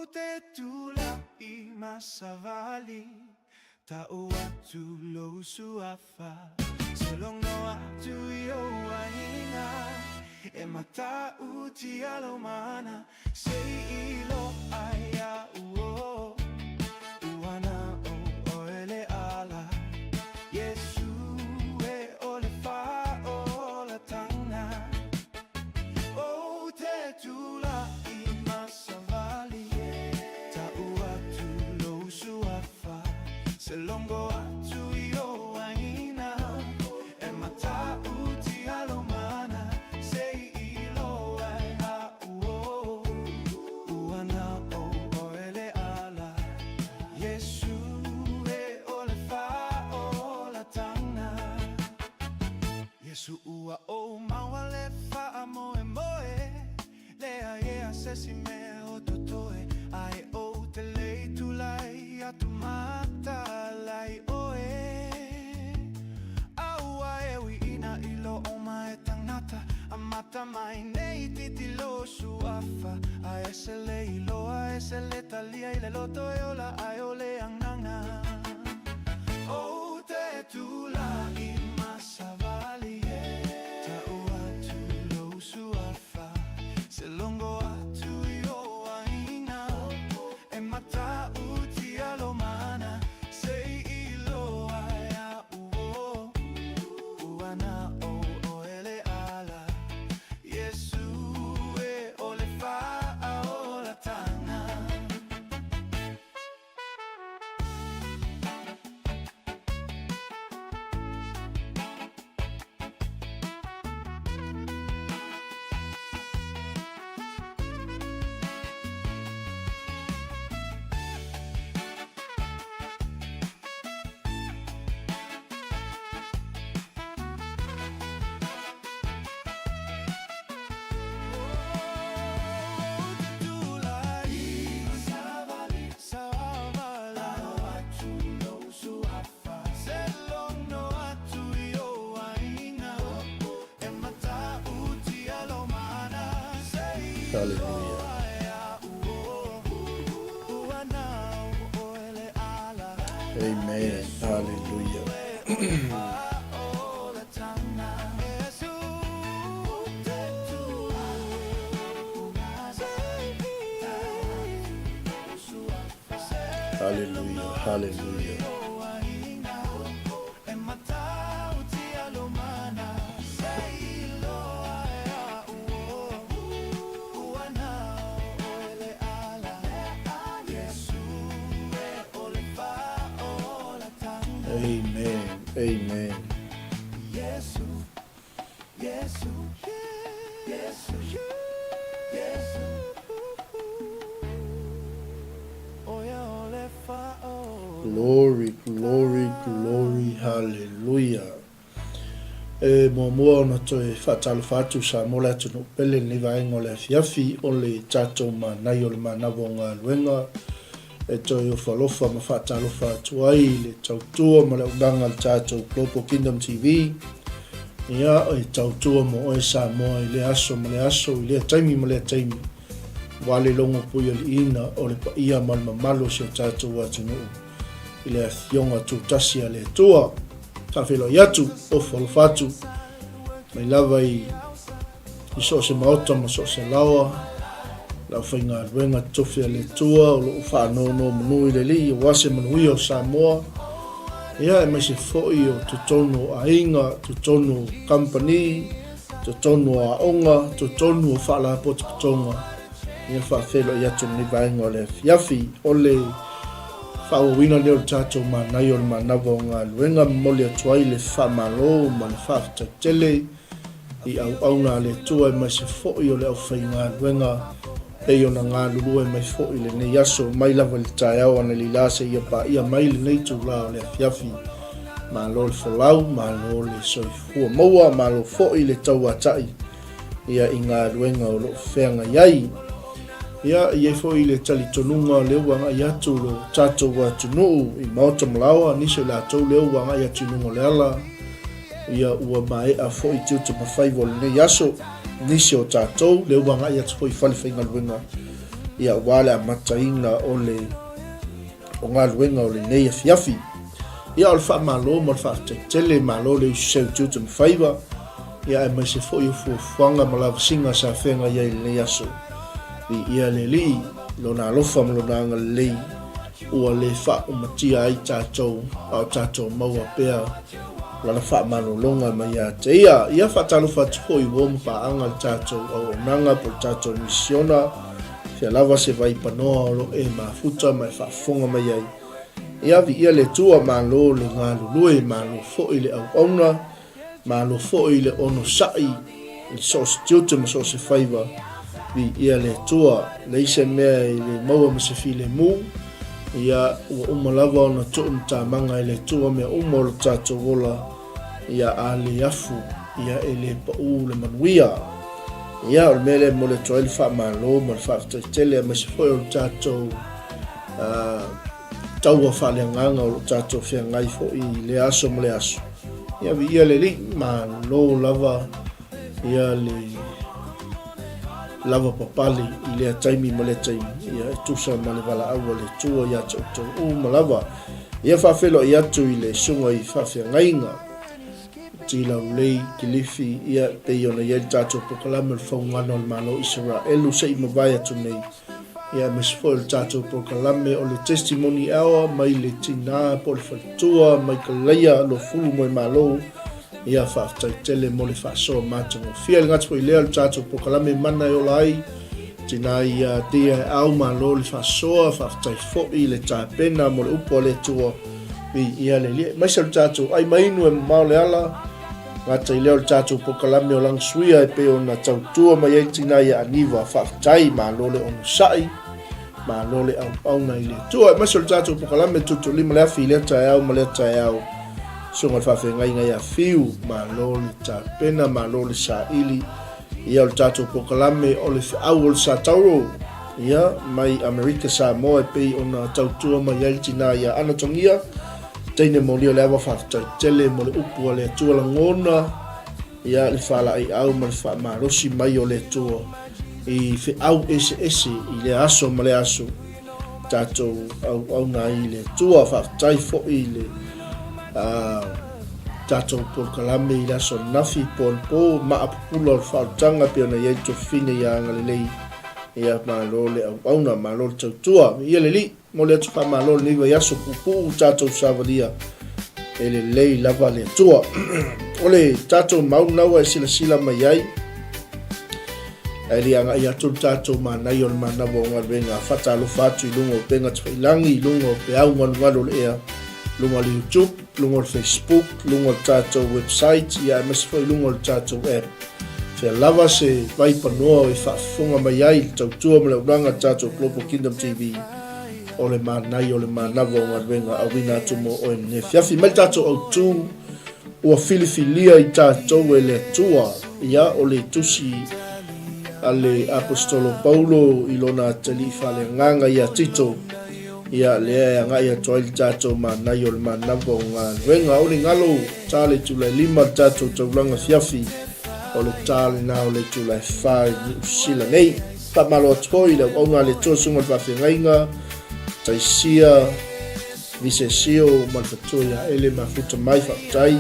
Ou te tula'i ma savali Ta'u atu lou suafa Se logo atu i ou aiga E matautia lou mana Se i iloa ia'u o Ua na'o oe le ala Iesu e o le faaolatanga Ou te tula'i ma savali Ta'u atu lou suafa Se logo atu i ou aiga E matautia lou mana Se i iloa ia'u o Ua na o oe le ala Iesu e o le faaolatanga Iesu ua ou maua le faamoemoe Leai ea se isi mea o totoe Ae ou te le i tulai atu mataala i oe Aua e ui ina i lo oma e tangata Amata mai nei titilo suafa A ese le iloa ese le talia i le loto e ola ai o le agaga Ou te tula'i ma savali Ta'u atu lou suafa Se logo atu i ou aiga E matautia lou mana Se i iloa ia'u o Ua na o oe le ala Iesu e o le faaolatanga. Hallelujah. Amen. Hallelujah. Hallelujah. Hallelujah. Amen. Amen. Glory, glory, glory, hallelujah. E muamua ona toe faatalofa atu Samoa le atunuu pele lenei vaega o le afiafi o le tatou manai o le manava o galuega e toe ofo alofa ma faatalofa atu ai i le tautua ma le auaunaga a le tatou Global Kingdom TV. Ia, e tautua mo oe Samoa i lea aso ma lea aso, i lea taimi ma lea taimi, aua le logo puialiiina o le paia ma le mamalu o si o tatou atunuu i le Afioga Tutasi a le Atua. Faafeiloai atu, ofo alofa atu, mai lava i I so o se maota ma so o se laoa, le aufaigaluega tofi a le Atua o lo o faanonomanu i le Alii aua se manuia o Samoa, ia aemaise foi o totonu o aiga, totonu o kamupani, totonu o aoga, totonu o faalapotopotoga, ia faafeiloai atu i lenei vaega o le afiafi. O le faaauauina lea o le tatou manaia o le manava o galuega, momoli atu ai le faamalo ma le faafetai tele i auauna a le Atua aemaise foi o le aufaigaluega pei ona galulue mai foi i lenei aso, mai lava i le taeao analeila seia paia mai lenei itula o le afiafi. Malo le folau, malo le soifua maua, malo foi le tauatai ia i galuega o lo o feagai ai. Ia, e i ai foi le talitonuga o lea ua agai atu lo tatou atunuu i maota ma laoa, nisi o i latou lea ua agai atu i luga o le ala, Ia ua maea foi tiute ma faiva o lenei aso, nisi o tatou, lea ua agai atu foi i fale faigaluega. ia aua le amataina o le o galuega o lenei afiafi. Ia o le faamalo ma le faafetai tele, malo le usu seu tiute ma faiva, ia aemaise foi o fuafuaga ma lavasiga sa feagai ai i lenei aso. Viia le Alii i Lona alofa ma Lona agalelei ua le faaumatia ai tatou, a o tatou maua pea Lana faamalologa mai ia te Ia. Ia faatalofa atu foi i uo ma paaga le tatou auaunaga po o le tatou misiona, fea lava se vaipanoa o lo o e mafuta ma e faafofoga mai ai. Ia viia le Atua, malo le galulue, malo foi le auauna, malo foi le onosai i so o se tiute ma so o se faiva. Viia le Atua, leai se mea e le maua ma se filemu, ia ua uma lava ona tuu matamaga e le Atua mea uma o lo tatou ola, ia a le afu, ia e le pau le manuia. Ia o le mea lea e momoli atu ai le faamalo ma le faafetai tele aemaise foi o le tatou taua faaleagaga o lo o tatou feagai foi i lea aso ma lea aso. Ia viia le Alii, malo lava ia le lava papale i lea taimi ma lea taimi, ia e tusa ma le valaau a le Atua ia te outou uma lava. Ia faafeiloai atu i le susuga i faafeagaiga Tilaulei Kilifi, ia e pei ona i ai le tatou polokalame o le Faugano a le Malo o Isaraelu se i mavae atu nei. Ia aemaise foi o le tatou polokalame o le Testimony Hour mai le tina po o le faletua mai Kalaia Luafulu Moemalo. Ia faafetai tele mo le faasoa matagofie. Le gata foi lea o le tatou polokalame Mana e Ola Ai, tina ia Tia e Au, malo le faasoa, faafetai foi le tapena mo le upu a le Atua. Viia le Alii. Aemaise o le tatou ai ma inu e mamao le ala, gata i lea o le tatou polokalame o Lagisuia e pei ona tautua mai ai le tina ia Aniva. Faafetai, malo le onosai, malo le auauna i le Atua. Aemaise o le tatou polokalame Tulitulima le Afi i lea taeao ma lea taeao. Susuga i le Faafeagaiga ia Fiu, malo le tapena, malo le saili. Ia o le tatou polokalame o le feau o le Satauro, ia, mai Amerika Samoa e pei ona tautua mai ai le tina ia Ana Togia, teine molia o le ava faafetai tele mo le upu a le Atua lagona, ia, le faalaeiau ma le faamalosi mai o le Atua i feau eseese i lea aso ma lea aso. Tatou auauna ai i le Atua. Faafetai foi i le tatou polokalame i le aso ananafi, po anapo, maa pupula o le faaolataga pei ona i ai le tofine ia agalelei. Ia malo le auauna, malo le tautua. Ia le Alii, momoli atu faamalo i lenei vaiaso puupuu tatou savalia e lelei lava le Atua. O le tatou mau lena ua e silasila mai ai, Ae le agai atu le tatou manaia o le manava o galuega faatalofa atu i luga o upega tafailangi, i luga o peau galugalu o le ea, luga o le YouTube, luga o le Facebook, luga o le tatou website, ia aemaise foi luga o le tatou app. Fea lava se vaipanoa e faafofoga mai ai le tautua ma le auaunaga a le tatou Global Kingdom TV o le manaia o le manava o galuega auina atu mo oe lenei afiafi. Mai le tatou autu Ua filifilia i tatou e le Atua, ia, o le tusi a le Aposetolo Paulo i lona atalii faaleagaga ia Tito, ia, lea e agai atu ai le tatou manaia o le manava o galuega. O le galo, ta le itula e lima le tatou taulaga afiafi, o le ta lena o le itula e fa i Niu Sila nei. Faamalo atu foi i le auauna a le Atua Susuga i le Faafeagaiga, Taisia, Visesio ma le fatoa ia Ele mafuta mai faafetai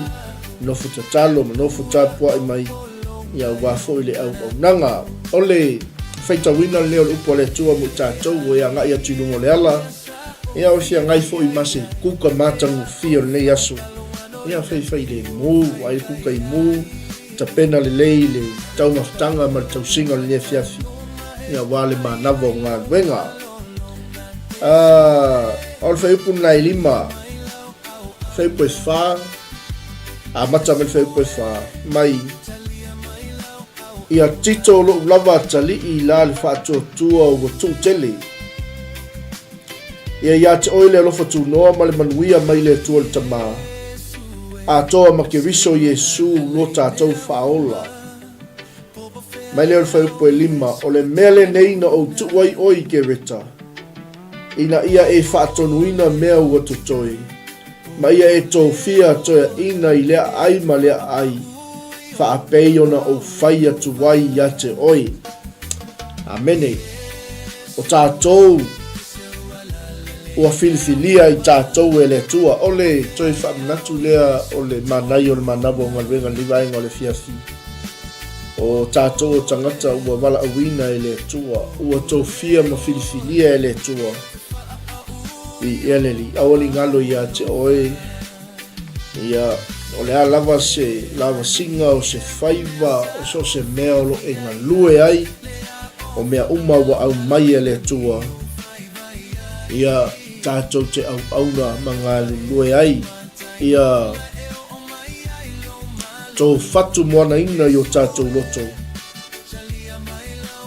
nofo tatalo ma nofo tapuai mai ia aua foi le auaunaga. O le faitauina lenei o le upu a le Atua mo i tatou ua e agai atu i luga o le ala, ia o feagai foi ma se kuka matagofie o lenei aso. Ia faifailemu, ai le kuka i mu, tapena lelei le taumafataga ma le tausiga o lenei afiafi, ia aua le manava o galuega. O le fuaiupu lena e lima, fuaiupu e fa, amata mai le fuaiupu e fa, mai ia Tito lou lava atalii la le faatuatua ua tuu tele. Ia ia te oe le alofa tunoa ma le manuia mai le Atua le Tama, atoa ma Keriso Iesu lo tatou Faaola. Mai lea o le fuaiupu e lima, o le mea lenei na ou tuu ai oe i Kereta, ina ia e faatonuina mea ua totoe, ma ia e tofia toeaina i lea aai ma lea aai, faapei ona ou fai atu ai ia te oe. Amene. O tatou ua filifilia i tatou e le Atua. O le toe faamanatu lea o le manaia o le manawa o galuega i lenei vaega o le afiafi. O tatou o tagata ua valaauina e le Atua, ua tofia ma filifilia e le Atua. Viia le Alii, aua ne i galo ia te oe, ia, o le a lava se lavasiga o se faiva, o so o se mea o lo o e galue ai, o mea uma ua aumai e le Atua, ia, tatou te auauna ma galulue ai, ia, tō whatu moanaina i o tātou loto,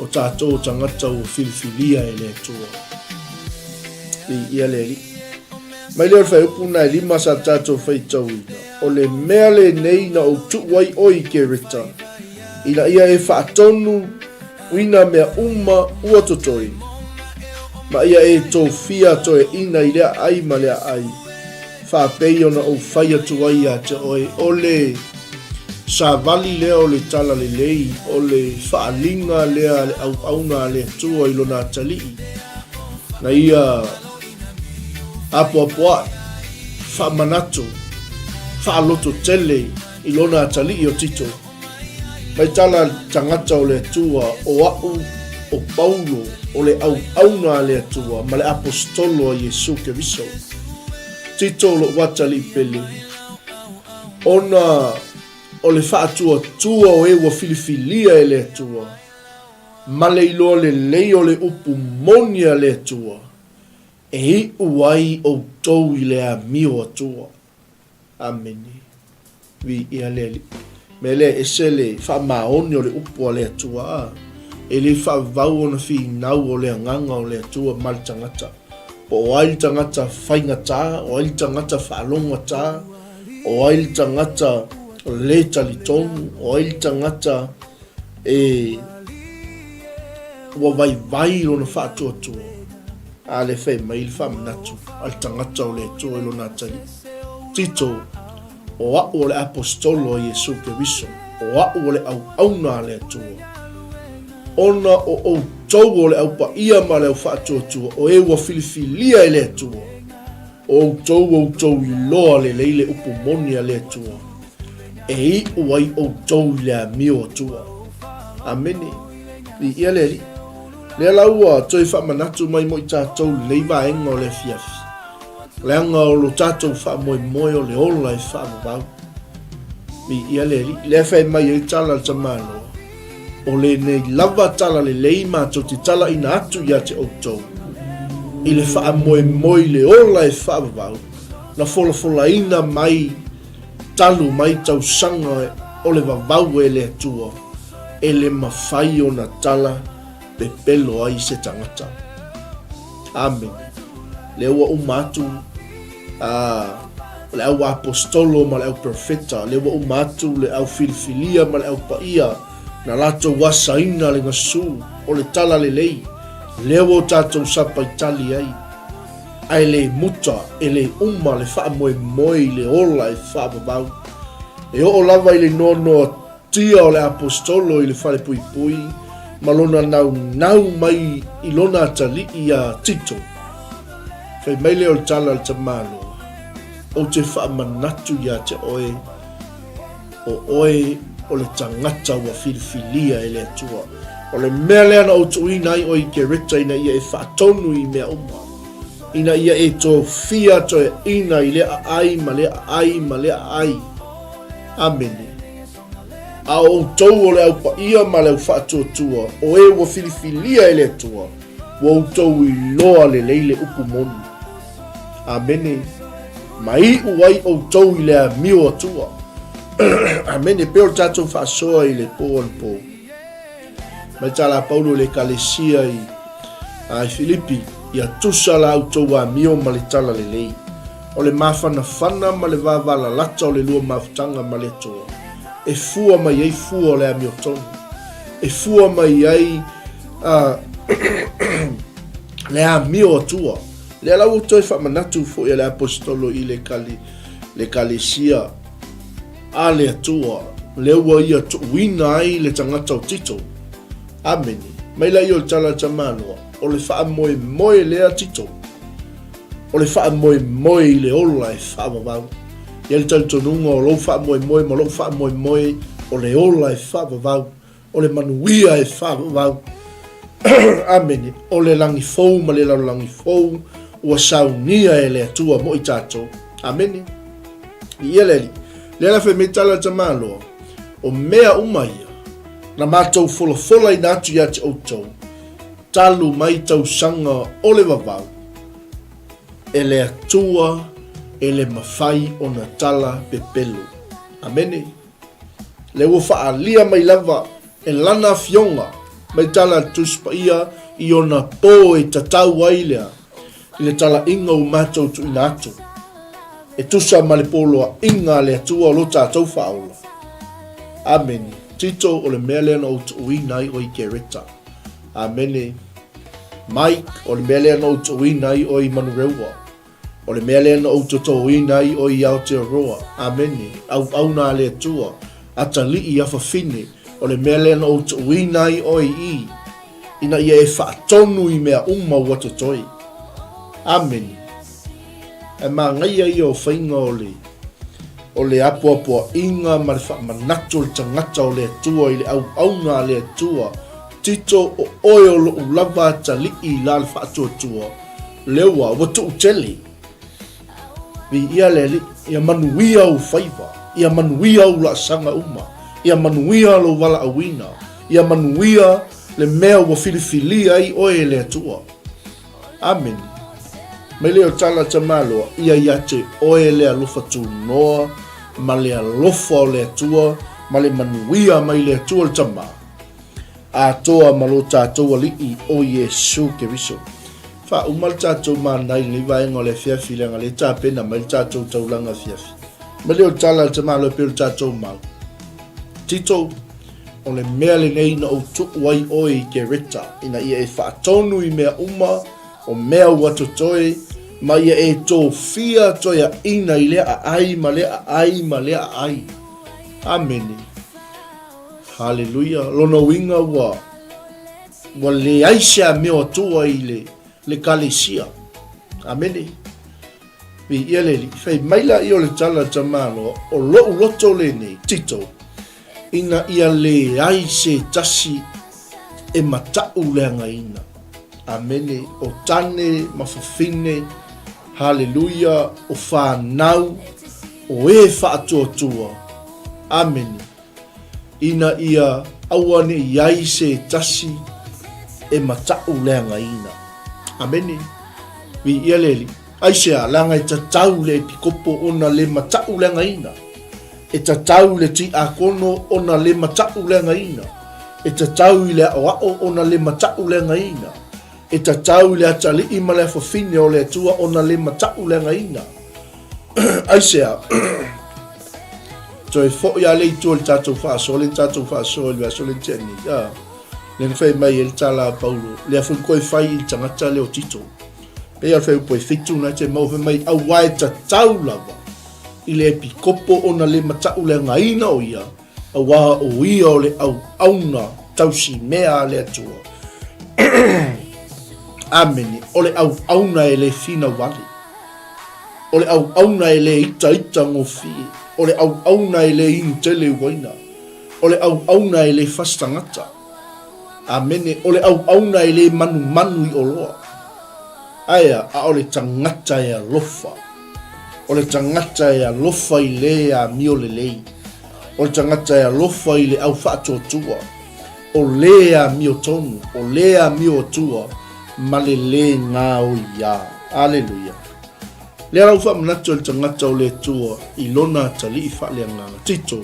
o tātou o tangata ua whiriwhiria e le Atua. Viia le Alii. Mai lea o le whaiupu na e lima sa tātou whaitauina, o le mea lenei na ou tuu ai oe i Kereta, ina ia e whaatonu uina mea uma ua totoe, ma ia e tofia toeaina i lea ai ma lea ai, Faapei ona ou fai atu ai ia te oe, o le savali lea o le talalelei, o le faaaliga lea a le auauna a le Atua i lona atalii, na ia apoapoaʻi, faamanatu, faalototele i lona atalii o Tito. Mai tala le tagata o le Atua, o a'u, o Paulo, o le auauna a le Atua ma le Aposetolo a Iesu Keriso. Tito lo'u atalii pele, ona o le faatuatua o e ua filifilia e le Atua, ma le iloa lelei o le upu moni a le Atua, e iʻu ai ʻoutou i le amio Atua. Amene. Viia le Alii. Mea lea e ese le faamaoni o le upu a le Atua, a e le faavavau ona finau o le agaga o le Atua ma le tagata. Po o ai le tagata faigata, o ai le tagata faalogata, o ai le tagata le talitonu, o ai le tagata e ua vaivai lona faatuatua. A le fai mai le faamanatu a le tagata o le Atua i lona atalii, Tito, o a'u o le Aposetolo a Iesu Keriso, o a'u o le auauna a le Atua, ona o outou o le au paia ma le au faatuatua, o e ua filifilia e le Atua, o outou outou iloa lelei le upu moni a le Atua, e iʻu ai outou i le amio Atua. Amene. Viia le Alii. Lea la ua toe faamanatu mai mo i tatou lenei vaega o le afiafi, leaga o lo tatou faamoemoe o le ola e faavavau. Viia le Alii. Lea e fai mai ai tala a le tamaloa, o lenei lava tala lelei matou te talaina atu ia te outou, i le faamoemoe i le ola e faavavau, na folafolaina mai talu mai tausaga o le vavau e le Atua, e le mafai ona tala pepelo ai se tagata. Amene. Lea ua uma atu a le au aposetolo ma le au perofeta, lea ua uma atu le au filifilia ma le au paia, na latou asaina le gasu o le tala lelei, lea ua o tatou sapaitali ai. Ae le muta, e le uma le faamoemoe i le ola e faavavau. E oo lava i le noanoa tia o le Aposetolo i le falepuipui ma lona naunau mai i lona atalii iā Tito. Fai mai lea o le tala a le tamaloa, Ou te faamanatu iā te oe, o oe o le tagata ua filifilia e le Atua. O le mea lea na ou tuuina ai oe i Kereta ina ia e faatonu i mea uma, ina ia e tofia toeaina i lea aai ma lea aai ma lea aai. Amene. A o outou o le au paia ma le au faatuatua, o e ua filifilia e le Atua, ua outou iloa lelei le upu moni. Amene. Ma iu ai outou i le amio Atua. Amene. Pei o le tatou faasoa i le po anapo. Mai tala a Paulo i le Ekalesia i, i Filipi, ia tusa la outou amio ma le tala lelei. O le mafanafana ma le vavalalata o le lua mafutaga ma le Atua, e fua mai ai fua o le amiotonu, e fua mai ai le amio Atua. Lea la ua toe faamanatu foi e le Aposetolo i le Ekalesia a le Atua, lea ua ia tuuina ai le tagata o Tito. Amene. Mai laia o le tala a Tamaloa, o le faamoemoe lea Tito, o le faamoemoe i le ola e faavavau. I ai le talitonuga o lou faamoemoe ma lou faamoemoe o le ola e faavavau, o le manuia e faavavau. Amene. O le lagi fou ma le lalolagi fou ua saunia e le Atua mo i tatou. Amene. Viia le Alii. Lea la fai mai tala a Tamaloa, o mea uma ia, na matou folafolaina atu ia te outou, talu mai tausaga o le vavau, e le Atua e le mafai ona tala pepelo. Amene. Lea ua faaalia mai lava e Lana Afioga mai tala a le Tusi Paia i ona po e tatau ai lea i le talaiga ua matou tuuina atu e tusa ma le poloaiga a le Atua o lo tatou Faaola. Amene. Tito, o le mea lea na ou tuuina ai oe i Kereta. Amene. Mike, o le mea lea na ou tuuina ai oe i Manurewa. O le mea lea na ou totōina ai oe i Aotearoa. Amene. Auauna a le Atua, atalii afafine, o le mea lea na ou tuuina ai oe i i, ina ia e faatonu i mea uma ua totoe. Amene. Ae manaia ia o faiga o le, o le apoapoaiga ma le faamanatu o le tagata o le Atua i le auauna a le Atua, Tito, o oe o lou lava atalii i la le faatuatua, Lea ua, ua tuu tele. Viia le Alii, ia manuia ou faiva, ia manuia ou laasaga uma, ia manuia lou valaauina, ia manuia le mea ua filifilia ai oe e le Atua. Amene. Mai lea o tala tamaloa, ia ia te oe le alofa tunoa ma le alofa o le Atua ma le manuia mai le Atua le Tama. Atoa ma lo tatou Alii o Iesu Keriso. Faauma le tatou mana i lenei vaega o le afiafi leaga lea e tapena mai le tatou taulaga afiafi. Mai lea o le tala a le tamaloa e pei o le tatou mau. Tito, o le mea lenei na ou tuu ai oe i Kereta, ina ia e faatonu i mea uma o mea ua totoe, ma ia e tofia toeaina i lea aai ma lea aai ma lea aai. Amene. Haleluia. Lona uiga ua ua leai se amio atua i le le kalesia. Amene. Viia le Alii. Fai mai laia o le tala a tamaloa, o lou loto lenei, Tito, ina ia leai se tasi e mataʻu leagaina. Amene. O tane ma fafine, haleluia, o fanau, o e faatuatua. Amene. Ina ia aua ne i ai se tasi e mataʻu leagaina. Amene. Viia le Alii. Aisea, leaga e tatau le epikopo ona le mataʻu leagaina. E tatau le tiakono ona le mataʻu leagaina. E tatau i le aʻoaʻo ona le mataʻu leagaina. E tatau i le atalii ma le afafine o le Atua ona le mataʻu leagaina. Aisea? Toe foi a le i tua i le tatou faasoa, le tatou faasoa i le vaiaso lea na tea nei. A, lea na fai mai ai le tala a Paulo, lea foi na toe fai i le tagata lea o Tito. Pei o le fuaiupu e fitu na te maua fai mai, auā e tatau lava i le epikopo ona le mataʻu leagaina o ia, Auā o ia o le auauna tausi mea a le Atua. Amene. O le auauna e le finau wale. O le auauna e le itaita gofie. O le auauna e le inu tele uaina. O le auauna e le fasi tagata. Amene. O le auauna e le manumanu i oloa. Aea, a o le tagata e alofa. O le tagata e alofa i le amio lelei. O le tagata e alofa i le au faatuatua, o le amiotonu, o le amio atua, ma le lē gaoiā. Aleluia! Lea la ua faamanatu e le tagata o le Atua i lona atalii faaleagaga. Tito,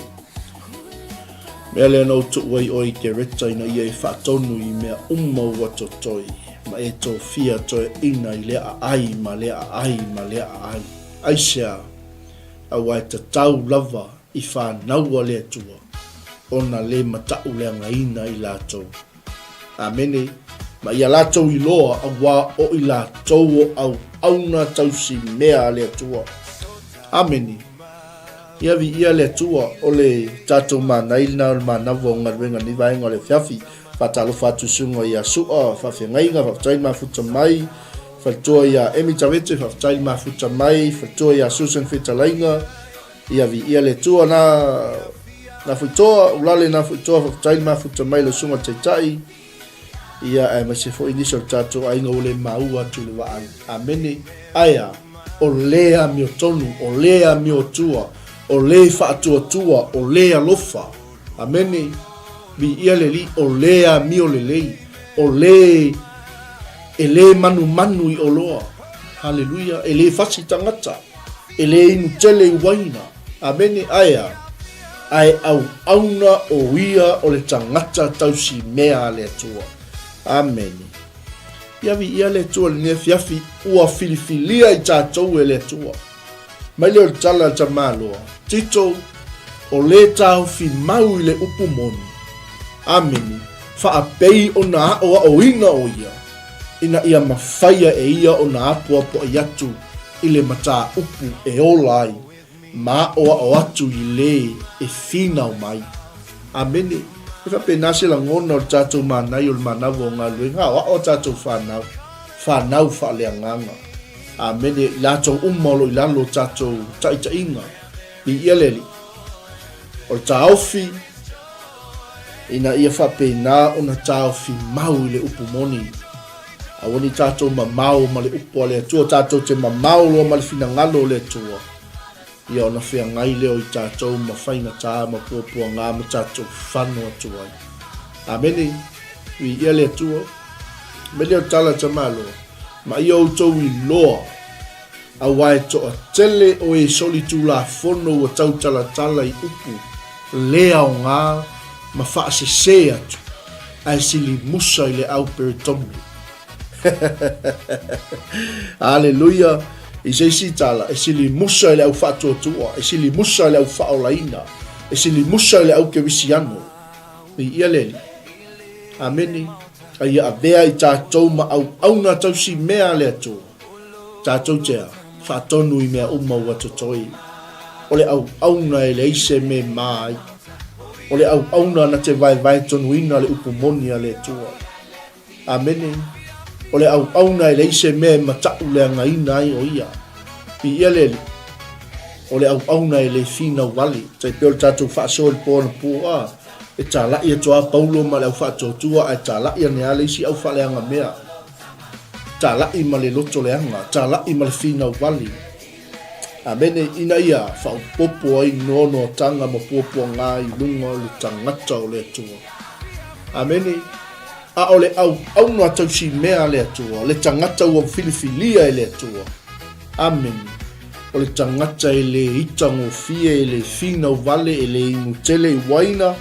mea lea na ou tuu ai oe i Kereta ina ia e faatonu i mea uma ua totoe, ma e tofia toeaina i lea aai ma lea aai ma lea aai. Aisea? Aua e tatau lava i fanau a le Atua ona le mataʻu leagaina i latou. Amene. Ma ia latou iloa auā o i latou o auauna tausi mea a le Atua. Amene. Ia viia le Atua o le tatou manai lena o le manawa o galuega nei vaega o le afiafi. Faatalofa atu i susuga ia Su'a, Faafeagaiga, faafetai le mafuta mai. Faletua ia Emi Tavete, faafetai le mafuta mai. Faletua ia Susan Fetalaiga, ia viia le Atua. Na, na fuitoa, ulale na fuitoa, faafetai le mafuta mai lau susuga Taitai. Ia, aemaise foi nisi o le tatou aiga ua le maua atu i le vaai. Amene. Ae a? O le amiotonu, o le amiotua, o le faatuatua, o le alofa. Amene. Viia le Alii, o le amio lelei, o le e le manumanu i oloa. Haleluia. E le fasi tagata, e le inu tele i uaina. Amene. Ae a? Ae auauna o ia o le tagata tausi mea a le Atua. Amene. Ia viia le Atua i lenei afiafi, ua filifilia i tatou e le Atua. Mai lea o le tala a le tamaloa, Tito, o le taofi mau i le upu moni. Amene. Faapei ona aʻoaʻoina o ia, ina ia mafaia e ia ona apoapoai atu i le mataupu e ola ai ma aʻoaʻo atu i lē e finau mai. Amene. E faapena se lagona o le tatou manaia o le manawa o galuega aoao a tatou fanau, fanau faaleagaga. Amene. I latou uma o lo o i lalo o tatou taitaiga, viia le Alii. O le taofi, ina ia faapena ona taofi mau i le upu moni. Aua ne i tatou mamao ma le upu a le Atua, tatou te mamao loa ma le finagalo o le Atua, ia ona feagai lea o i tatou ma faigata ma puapuaga ma tatou fano atu ai. Amene. Viia le Atua. Mai lea o tala tamaloa, ma ia outou iloa, aua e toatele o e solitulafono ua tautalatala i upu le aoga ma faasese atu, ae sili musa i le au peretome. Aleluia! I se isi tala, e sili musa i le au faatuatua, e sili musa i le au faaolaina, e sili musa i le au kerisiano. Viia le Alii. Amene. A ia avea i tatou ma auauna tausi mea a le Atua, tatou te a, faatonu i mea uma ua totoe. O le auauna e leai se me mā ai. O le auauna na te vaevae tonuina le upu moni a le Atua. Amene. O le auauna e leai se mea e mataʻuleagaina ai o ia. Viia le Alii. O le auauna e le finau wale. Tai pei o le tatou faasoa i le po anapo, a, e talai atu lava Paulo ma le au faatuatua ae talai ane lava le isi au faaleaga mea. Talai ma le loto leaga, talai ma le finau wale. Amene, ina ia faaopoopo ai noanoatanga ma puapuaga i luga o le tagata o le Atua. Amene. A o le auauna tausimea a le Atua, le tagata ua filifilia e le Atua. Amene. O le tagata e le itagofie, e le finau vale, e le inu tele i uaina,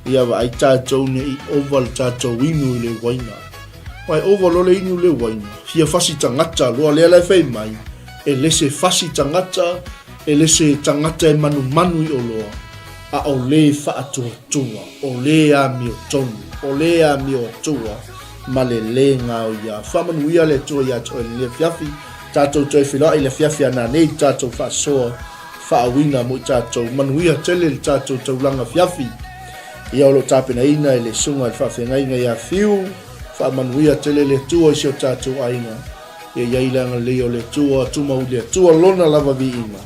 ia vaai tatou ne i ova le tatou inu i le uaina. Aua e ova loa le inu i le uaina, fia fasi tagata loa, lea la e fai mai, e le se fasi tagata, e le se tagata e manumanu i oloa, a o le faatuatua, o le amiotonu, o le amioatua ma le lē gaoia. Faamanuia le Atua iā te oe i lenei afiafi. Tatou toe feiloai i le afiafi a nanei i le tatou faasoa faauiga mo i tatou. Manuia tele le tatou taulaga afiafi. Ia o lo o tapenaina e le Susuga i le Faafeagaiga ia Fiu. Faamanuia tele le Atua i si o tatou aiga. Ia i ai le agalelei o le Atua, tumau i le Atua Lona lava viiga,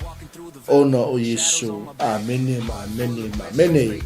ona o Iesu. Amene ma amene ma amene.